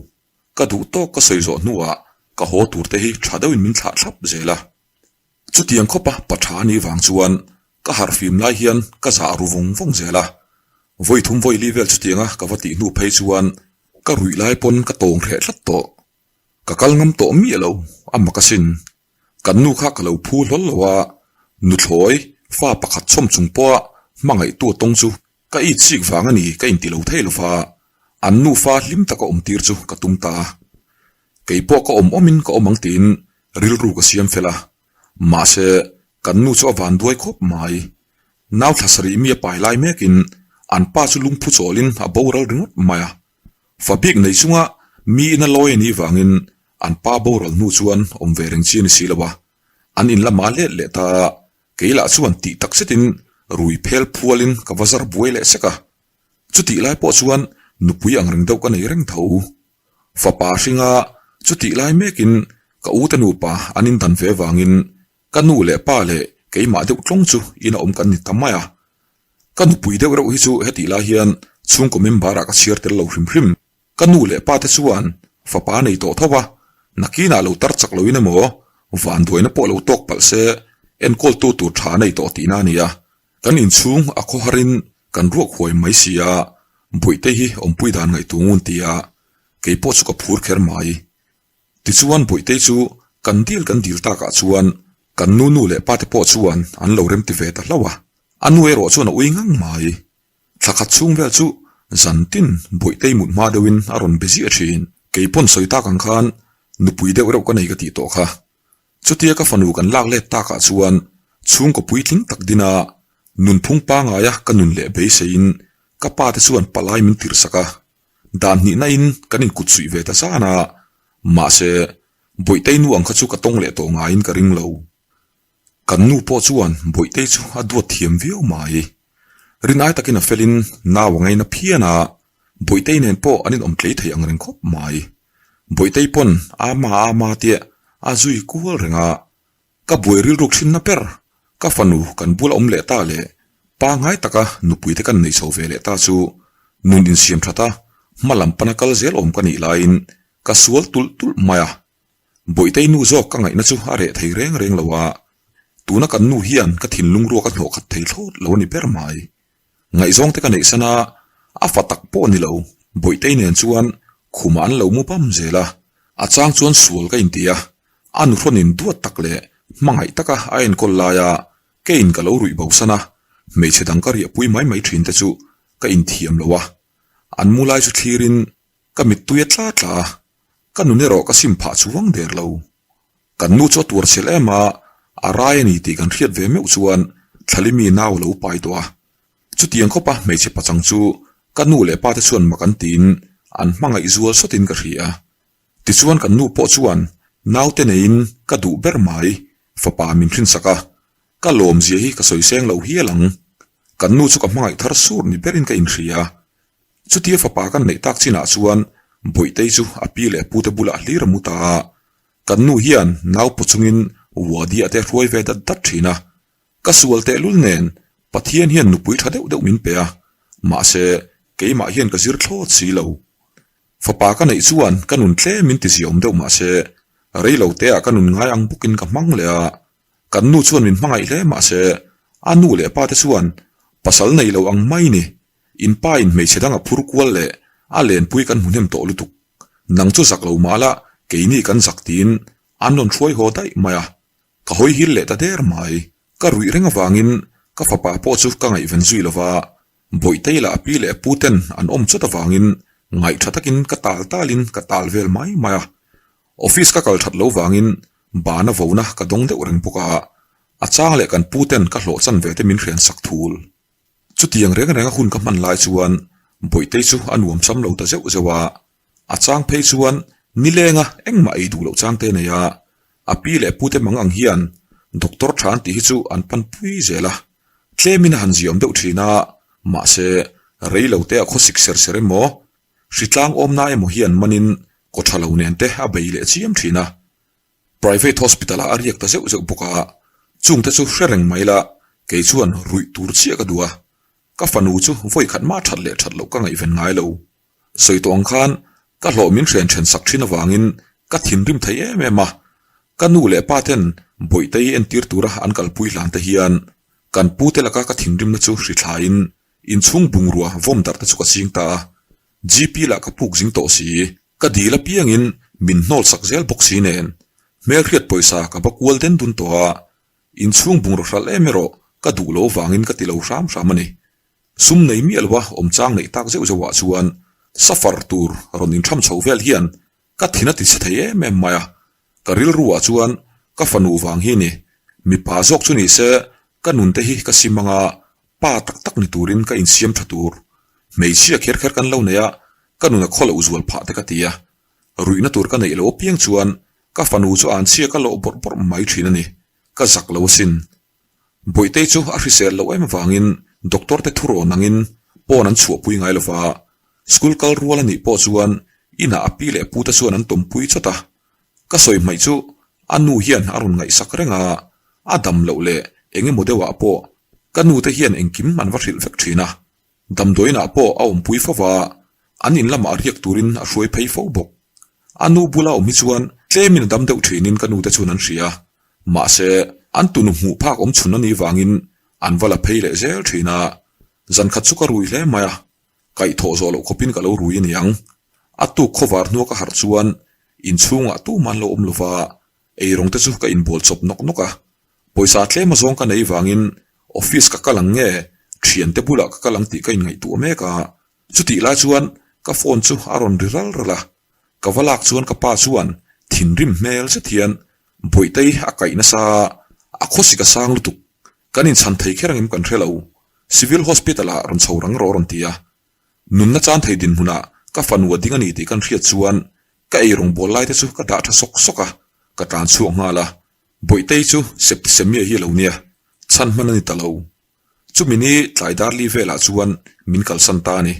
Ka duh tawk ka sawi zawh hnuah ka haw tur te hi tha deuhin min thlah thlap zel a. Chutiang khawpa pa tha a nih vang chuan ka harh fim lai hian ka zah ru vawng vawng zel a. Vawi thum vawi li vel chutianga ka va tih hnu phei chuan ka ruih lai pawn ka tawng hreh tlat tawh. Ka kal ngam tawh miah lo, a mak asin. Kan nu kha ka lo phu hlawl lo a, nuthlawi fa pakhat chhawm chung pawha hmangaihtu a tawng chu ka it sik vang a ni ka inti lo thei lo va, an nufa hlim taka awm tir chu ka tum ta a. Kei pawh ka awm awmin ka awm ang tiin rilru ka siam fel a, mahse kan nu chu a van duai khawp mai. Nau thla sarih mi a pai lai mekin an pa chu lungphu chawlin a boral ringawt mai a. Fa bik nei chunga mi ina lawi a nih vangin an pa boral hnu chuan awm ve reng chi a ni si lo a, an in lamah let leh ta a, kei lah chuan tih tak zetin rui phel phualin ka va zar buai leh sek a. Chutih lai pawh chuan nupui ang reng deuh ka nei reng tho. Fapa hringa chutih lai mekin ka ute nupa an indan ve vangin Ka nu leh pa leh keimah deuh tlawng chu ina awm kan ni ta mai a. Ka nupui deuh reuh hi chu hetih lai hian chhungkaw member ah ka chhiar tel lo hrim hrim. Ka nu leh pa te chuan fapa nei tawh tho a, nakinah lo tar chak loin emaw vanduaina pawh lo tawk palh se enkawltu tur tha nei tawh tihna a ni a. Kan inchhung a khawharin kan ruak huai mai si a, Bawihte hi awmpui dan ngaihtuah ngun ti a, keipawh chu ka phur kher mai. Tichuan Bawihtei chu kan dil kan dil takah chuan kan nu nu leh pate pawh chuan an lo remti ve ta hlauh a, a nu erawh chuan a ui ngang mai. Thla khat chhung vel chu zan tin Bawihtei mut hma deuhin a rawn be ziah thin. Kei pawn sawi tak ang khan nupui deuh reuh ka nei ka tih tawh kha. Chutia ka fanu kan lak let takah chuan chhungkaw puitling tak dina nunphung pangaia ka nun leh beiseiin ka pate chuan palai min tirhsak a. Dan hnihna in kan inkut suih ve ta zan a, mahse Bawihtei nu ang kha chu ka tawng leh tawh ngaiin ka ring lo. Kan nu pawh chuan Bawihtei chu a duat thiam viau mai. Rinai takin a felin nau a ngaina phian a, Bawihtei nen pawh an inawm tlei thei ang reng khawp mai. Bawihtei pawn ama ama tia a zui kual reng a, Ka buai rilruk hrinna ber, ka fanu kan bula awm leh ta leh pangngai taka nupuite kan nei chho ve leh ta chu nun insiam that a, hma lam pana kal zel awm ka nih laiin ka sual tulh tulh mai a. Bawihtei nu zawk ka ngaihna chu a reh thei reng reng lo a, tuna kan nu hian ka thinlung ruak a hnawh khat thei thlawt lo a ni ber mai. Ngaihzawng te ka neih san a, a fa tak pawh ni lo, Bawihtei nen chuan khumah an lo mu bam zel a, a chang chuan sual ka inti a, a nuhrawnin duat tak leh hmangaih taka a enkawl laia keiin ka lo ruih bo san a, hmeichhe dang ka riahpui mai mai thin te chu ka inthiam lo a, an mu lai chu thlirin ka mittui a tla tla a, ka nun erawh ka sim phah chuang der lo. Kan nu chu a tuar chhel em a, a rai a ni tih kan hriat ve meuh chuan Thlalimi nau a lo pai tawh a. Chutiang khawpa hmeichhe pachang chu ka nu leh pa te chuan mak an tiin an hmangaih zual sawtin ka hria. Tichuan kan nu pawh chuan naute neiin ka duh ber mai fapa min hrinsak a, ka lawmzia hi ka sawi seng lo hial ang. Kan nu chu ka hmangaih thar sur ni berin ka inhria. Chutia fapa kan neih tak chinah chuan Bawihtei chu a pi leh pute bulah hlir a mu ta a, Kan nu hian nau paw chungin Wadi a te hruai ve dat dat thin a. Ka sual tehlul nen Pathian hian nupui tha deuh deuh min pe a, mahse keimah hian ka zir thlawt si lo. Fapa ka neih chuan ka nun tlem min ti ziaawm deuh mahse rei lo teah ka nun ngai ang bawkin ka hmang leh a. Kan nu chuan min hmangaih hle mahse a nu leh pa te chuan pasal nei lo ang mai ni, in pa in hmeichhe dang a phur kual leh a lenpui kan hmu hnem tawh lutuk. Nang chu zak lo mah la, keini kan zak tiin an rawn hruai haw daih mai a. Ka hawi hil leh ta der mai. Ka ruih reng avangin ka fapa pawh chu ka ngaihven zui lo va, Bawihtei lah a pi leh a pu ten an awm chawt avangin ngaihtha takin ka tal talin ka tal vel mai mai a. Office ka kal that lo vangin bana vona ka dawng deuh reng bawk a, a chang leh kan pu ten ka hlawh chan ve te min hrian sak thul. Chutiang reng renga hun ka hman lai chuan Bawihtei chu a nuam sam lo ta zeuh zeuh a, a chang phei chuan nilenga engmah ei duh loh chang te nei a, a pi leh pute mang ang hian doctor tha an tih hi chu an pan pui zel a, tlemin a han ziaawm deuh thin a, mahse rei lo te a khawsik ser ser emaw, hritlang awmna emaw hian manin kaw tha lo nen te a bei leh chiam thin a. Private hospital ah a riak ta zeuh zeuh bawk a, chungte chu hre reng mai la, kei chuan ruih tur chiah ka duh a, ka fanu chu vawi khat mah that leh that loh ka ngaihven ngai lo. Sawi tawh ang khan ka hlawh min hren then sak thin avangin ka thinrim thei em em a, ka nu leh pa ten Bawihtei entir tura an kalpui hlan te hian kan pute laka ka thinrimna chu hri thlain. Inchhung bungrua vawm darh te chu ka ching ta a. GP lah ka puk zing tawh si. Ka dil apiangin min hnawl sak zel bawk si nen. Hmelhriat pawisa ka va kual den dun tawh a. Inchhung bungraw hralh em erawh ka duh lo vangin ka ti lo hram hram a ni. Sum nei miah loa awm chang neih tak zeuh zeuhah chuan safar tur rawn intham chho vel hian ka thin a ti chhe thei em em mai a. Ka rilruah chuan ka fanu vang hi ni, mipa zawk chu ni se ka nunte hi ka sim anga pa tak tak ni turin ka insiam tha tur. Hmeichhia kher kher kan lo nei a, ka nun a khawloh zual phah te ka ti a. Ruihna tur ka neih loh apiang chuan ka fanu chu anchhia ka lawh bawrh bawrh mai thin a ni, ka zak lo asin. Bawihtei chu a hrisel loh em avangin doctor te thurawn angin pawn an chhuahpui ngai lova, school kal rual a nih pawh chuan inah a pi leh pu te chuan an tawmpui chawt a. Ka sawi hmaih chu a nu hian a rawn ngaihsak reng a, a dam loh leh eng emaw deuhah pawh ka nu te hian engkim an va hrilh vek thin a. Damdawiinah pawh a awmpui fo va, an in lamah riak turin a hruai phei fo bawk. A nu bula awm hi chuan tlemin a dam deuh thinin ka nute chuan an hria. Mahse, an tunu hmuh phak awm chhun a nih vangin an va la phei leh zel thin a. Zan khat chu ka rui hle mai a, kaihthawh zawh loh khawpin ka lo rui a niang. A tuk khawvar hnua ka harh chuan inchhungah tumah an lo awm lo va, Eirawng te chu ka inbual chawp nawk nawk a, pawisa tlem azawng ka nei vangin office ka kal ang nge thiante bulah ka kal ang tih ka inngaihtuah mek a, chutih lai chuan ka phone chu a rawn ri ral ral a, ka va lak chuan ka pa chuan thinrim hmel zet hian Bawihtei a kaih nasa a, a khawsik a sang lutuk, kan inchhan thei kher angem kan hre lo, Civil Hospital ah rawn chho rang rawh a rawn ti a, nunna chan thei dinhmunah ka fanu a ding a ni tih kan hriat chuan Ka eirawng bawl lai te chu ka dah tha sawk sawk a, ka tlan chhuak nghal a, Bawihtei chu Septisemia hi a lo nia, chhan hman a ni ta lo. Chumi ni tlai dar li velah chuan min kalsan ta a ni.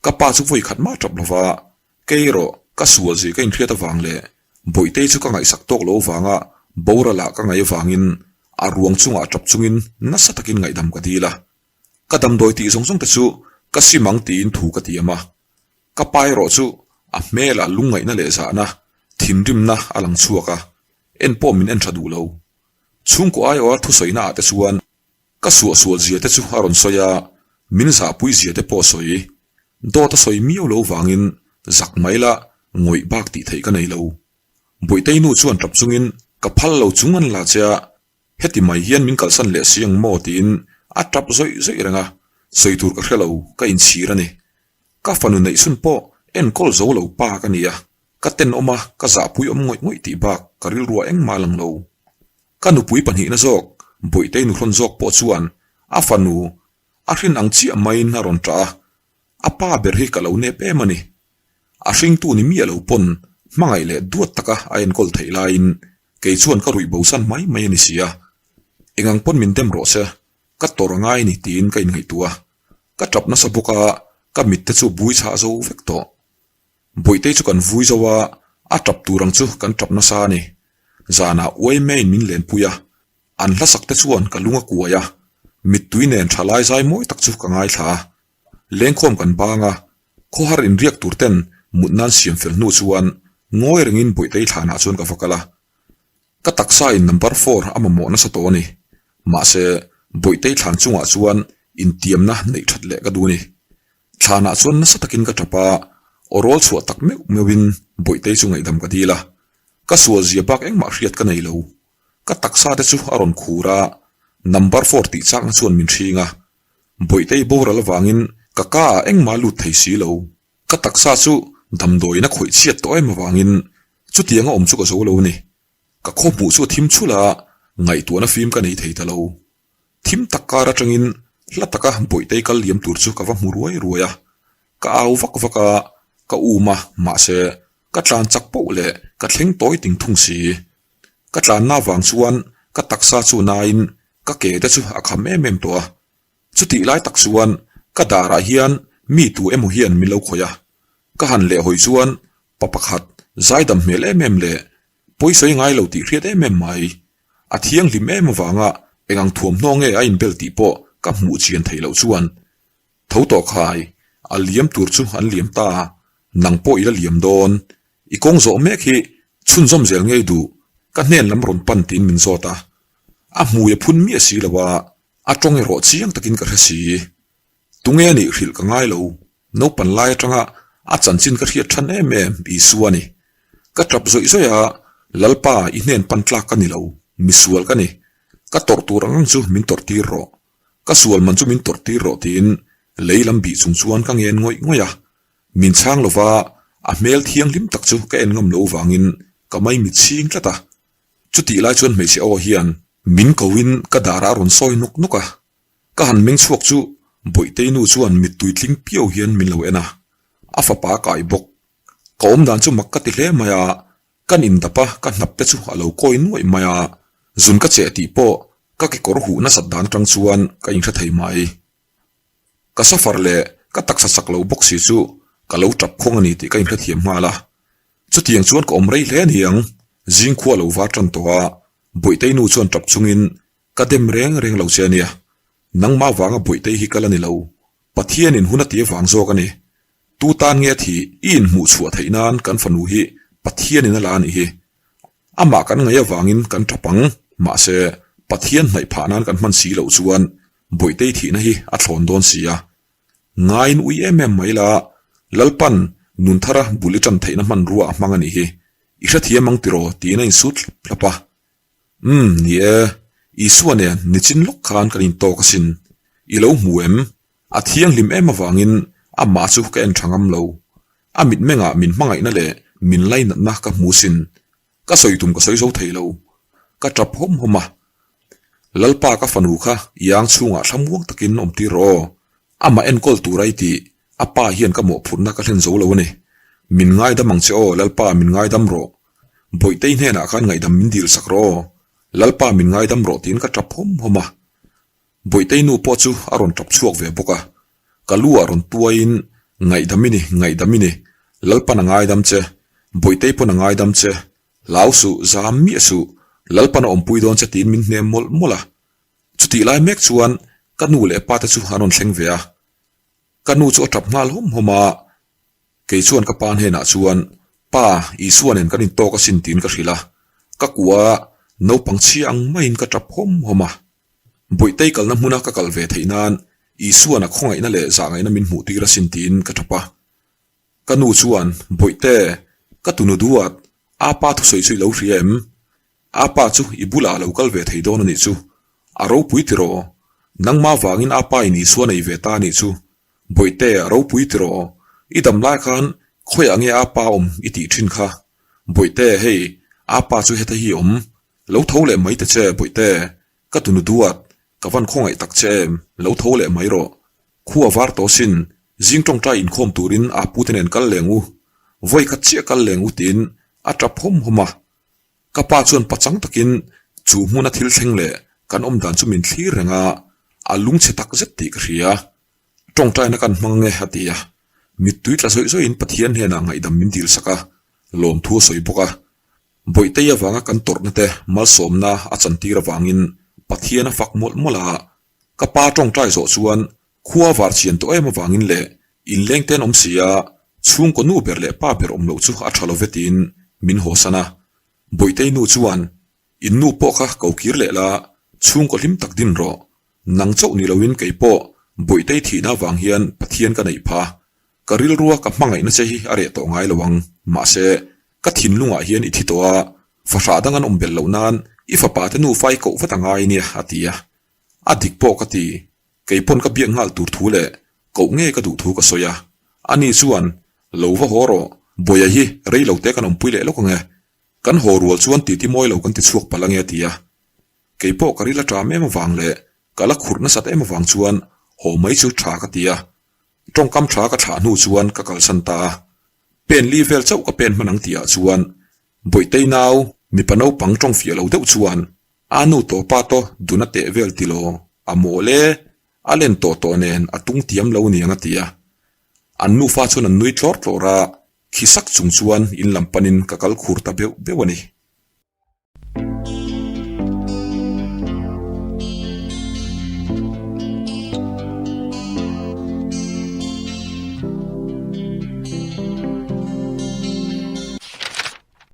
Ka pa chu vawi khat mah tap lova, kei erawh ka sual zui ka inhriat avang leh Bawihtei chu ka ngaihsak tawk lo avanga boral ah ka ngaih avangin a ruang chungah tap chungin nasa takin ngaihdam ka dil a. Ka damdawi tih zawng zawng te chu ka sim ang tiin thu ka tiam a. Ka pa erawh chu a hmelah lungngaihna leh zahna, thinrimna a lang chhuak a, en pawh min en tha duh lo. Chhungkaw aiawha thusawina ah te chuan ka suahsual zia te chu a rawn sawi a, min zahpui zia te pawh sawi. Dawt a sawi miau lo vangin zak mai la ngawih bak tih theih ka nei lo. Bawihtei nu chuan tap chungin ka phal lo chung an la che a, Heti mai hian min kalsan leh si ang maw tiin a tap zawih zawih reng a, sawi tur ka hre lo, ka inchhir a ni. Ka fanu neihchhun pawh enkawl zo lo pa ka ni a, ka tenawm a, ka zahpui awm ngawih ngawih tih bak ka rilruah engmah a lang lo. Ka nupui pahnihna zawk, Bawihtei nuhrawn zawk pawh chuan a fanu a hrin ang chiah maiin a rawn ṭah a, A pa ber hi ka lo nep em a ni. A hringtu ni miah lo pawn hmangaih leh duat taka a enkawl theih laiin kei chuan ka ruih bosan mai mai a ni si a. Engang pawn min dem rawh se, ka tawrh a ngai a ni tiin ka inngaihtuah a. Ka tap nasa bawk a, ka mit te chu bui chhah zo vek tawh. Bawihtei chu kan vui zo a, a tap tur ang chu kan tap nasa a ni. Zanah uai maiin min lenpui a, an hlasak te chuan ka lung a kuai a, mittui nen tha lai zai mawi tak chu ka ngaithla a. Lengkhawm kan bang a, khawhar inriak tur ten mut nan siam fel hnu chuan ngawi rengin Bawihtei thlanah chuan ka va kal a. Ka taksa in number four a mamawh nasa tawh a ni. Mahse, Bawihtei thlan chungah chuan intiamna neih that leh ka duh a ni. Thlanah chuan nasa takin ka tap a, aw rawl chhuah tak meuh meuhin Bawihtei chu ngaihdam ka dil a. Ka sual zia bak engmah hriat ka nei lo. Ka taksa te chu a rawn khur a, number four tih chakna chuan min hring a. Bawihtei boral avangin ka ka ah engmah lut thei si lo. Ka taksa chu damdawiin a khawih chhiat tawh em avangin chutiang a awm chu ka zo lo a ni. Ka khaw hmuh chu a thim chhulh a, ngaihtuahna fim ka nei thei ta lo. Thim tak kar atangin hla taka Bawihtei kal liam tur chu ka va hmu ruai ruai a. Ka au vak vak a, ka um a, mahse ka tlan chak poh leh ka thleng tawi ting thung si. Ka tlanna vang chuan ka taksa chu nain ka ke te chu a kham em em tawh a. Chutih lai tak chuan ka darah hian mi tu emaw hian min lo khawih a. Ka han lehhawi chuan pa pakhat zaidam hmel em em leh pawisawi ngai lo tih hriat em em mai. A thianghlim em avanga eng ang thuamhnaw nge a inbel tih pawh ka hmuh chian theih loh chuan tho tawh khai, a liam tur chu an liam ta, nang pawh i la liam dawn. I kawng zawh mek hi chhunzawm zel ngei duh, ka hnen lam rawn pan tiin min zawt a. A hmui a phun miah si lo a, a tawng erawh chiang takin ka hre si. Tunge a nih hrilh ka ngai lo, naupan lai atanga a chanchin ka hriat than em em Isua a ni. Ka tap zawih zawih a, Lalpa i hnen pan tlak ka ni lo, misual ka ni. Ka tawrh tur ang ang chu min tawrh tir rawh. Ka sual man chu min tawrh tir rawh tiin lei lam bih chung chuan ka ngen ngawih ngawih a. Min chhang lova a hmel thianghlim tak chu ka en ngam lo vangin ka maimit chhing tlat a. Chutih lai chuan hmeichhe aw hian min ko in ka darah a rawn sawi nawk nawk a. Ka han meng chhuak chu Bawihtei nu chuan mittui tling piau hian min lo en a, a fapa kai bawk. Ka awm dan chu mak ka ti hle mai a, kan indap a ka hnap te chu a lo kawi nuaih mai a, zun ka cheh tih pawh ka kekawr huh nasat dan atang chuan ka inhre thei mai. Ka safar leh ka taksa chak lo bawk si chu ka lo tap khawng a ni tih ka inhrethiam nghal a. Chutiang chuan ka awm rei hle a ni ang, zingkhua lo var tan tawh a, Bawihtei nu chuan tap chungin ka dem reng reng lo che a nia. Nangmah vanga Bawihtei hi kal a ni lo, Pathianin hun a ti avang zawk a ni. Tu tan nge a thih i inhmuh chhuah theih nan kan fanu hi Pathianin a la a nih hi. Amah kan ngaih avangin kan tap ang, mahse Pathian hnaih phah nan kan hman si loh chuan Bawihtei thihna hi a thlawn dawn si a. Ngaiin ui em em mai la, Lalpan Nunthara bul i tan theihna hmanrua a hmang a nih hi. I hrethiam ang tiraw tiin a insut hlap hlap a. Umm, ni e, Isua nen nichin lawk khan kan intawk asin. I lo hmu em? A thianghlim em avangin amah chu ka en tha ngam lo. A mitmengah min hmangaihna leh min lainatna ka hmu sin. Ka sawi tum ka sawi zo thei lo. Ka tap hawm hawm a. Lalpa ka fanu kha iang chhungah thlamuang takin awm tir rawh aw. Amah enkawl tur ai tih a pa hian ka mawhphurhna ka hlen zo lo a ni. Min ngaidam ang che aw Lalpa min ngaidam rawh. Bawihtei hnenah khan ngaihdam min dil sak rawh aw. Lalpa min ngaidam rawh tiin ka tap hawm hawm a. Bawihtei nu pawh chu a rawn tap chhuak ve bawk a, ka lu ah rawn tuaiin, Ngaihdam i ni, ngaihdam i ni, Lalpan a ngaidam che, Bawihtei pawn a ngaidam che, hlau suh, zam miah suh, Lalpan a awmpui dawn che tiin min hnem mawlh mawlh a. Chutih lai mek chuan ka nu leh pa te chu an rawn thleng ve a, ka nu chu a tap nghal hawm hawm a, Kei chuan ka pa hnenah chuan, Pa, Isua nen kan intawk asin tiin ka hrilh a. Ka kua naupang chhia ang maiin ka tap hawm hawm a. Bawihtei kalna hmuna ka kal ve theih nan Isuan a khawngaihna leh zahngaihna min hmuh tir asin tiin ka tap a. Ka nu chuan, Bawihte, ka tunu duat, apa thusawi chu i lo hria em? Apa chu i bulah a lo kal ve thei dawn a nih chu. A ropui tiraw? Nangmah vangin apa in Isua nei ve ta a nih chu. Bawihte, a ropui tiraw? I dam lai khan khawiah nge apa awm i tih thin kha? Bawihte, hei, apa chu heta hi awm. Lo tho leh mai ta che, Bawihte. Ka tunu duat, ka van khawngaih tak che em, lo tho leh mai rawh. Khua var tawh sin, zing tawngtai inkhawm turin apu te nen kal leng u. Vawi khat chiah kal leng u tiin a tap hawm hawm a. Ka pa chuan pachang takin chu hmuna thil thleng leh kan awm dan chu min thlir reng a, a lungchhe tak zet tih ka hria. Tawngtaina kan hmang nge a ti a, mittui tla zawih zawihin Pathian hnenah ngaihdam min dil sak a, lawmthu a sawi bawk a. Bawihtei avanga kan tawrhna te malsawmna a chantir avangin Pathian a fak mawlh mawlh a, ka pa tawngtai zawh chuan khua var chian tawh em avangin leh inleng te an awm si a, chhungkaw nu ber leh pa ber awm loh chu a tha lo ve tiin min hawsan a. Bawihtei nu chuan, In nu pawh kha ko kir leh la, chhungkaw hlim tak din rawh. Nang chauh ni loin kei pawh Bawihtei thihna avang hian Pathian ka neih pha. Ka rilrua ka hmangaihna che hi a reh tawh ngai lo ang. Mahse, ka thinlungah hian i thi tawh a, fahrah dang an awm belh loh nan i fapa te nufa i koh vat a ngai nia, a ti a. A dik pawh ka ti. Kei pawn ka biak nghal tur thu leh koh nge ka duh thu ka sawi a. Ani chuan, Lo va haw rawh, Bawiha hi rei lo te kan awmpui leh lawk ang e. Kan haw rual chuan titi mawi lo kan ti chhuak palh ange a ti a. Kei pawh ka ril a ṭam em avang leh ka la khurh nasat em avang chuan haw mai chu ṭha ka ti a. Tawngkam ṭha ka thlah hnu chuan ka kalsan ta a. Pen li vel chauh ka pen hman ang tihah chuan Bawihtei nau mipa naupang tawng fiah lo deuh chuan a nu tawh pa tawh dun a teh vel ti law a mawl e, a len tawh tawh nen a tung tiam lo niang a ti a. An nufa chuan an nui tlawr tlawr a, khi sak chung chuan in lam panin ka kal khur ta beuh beuh a ni.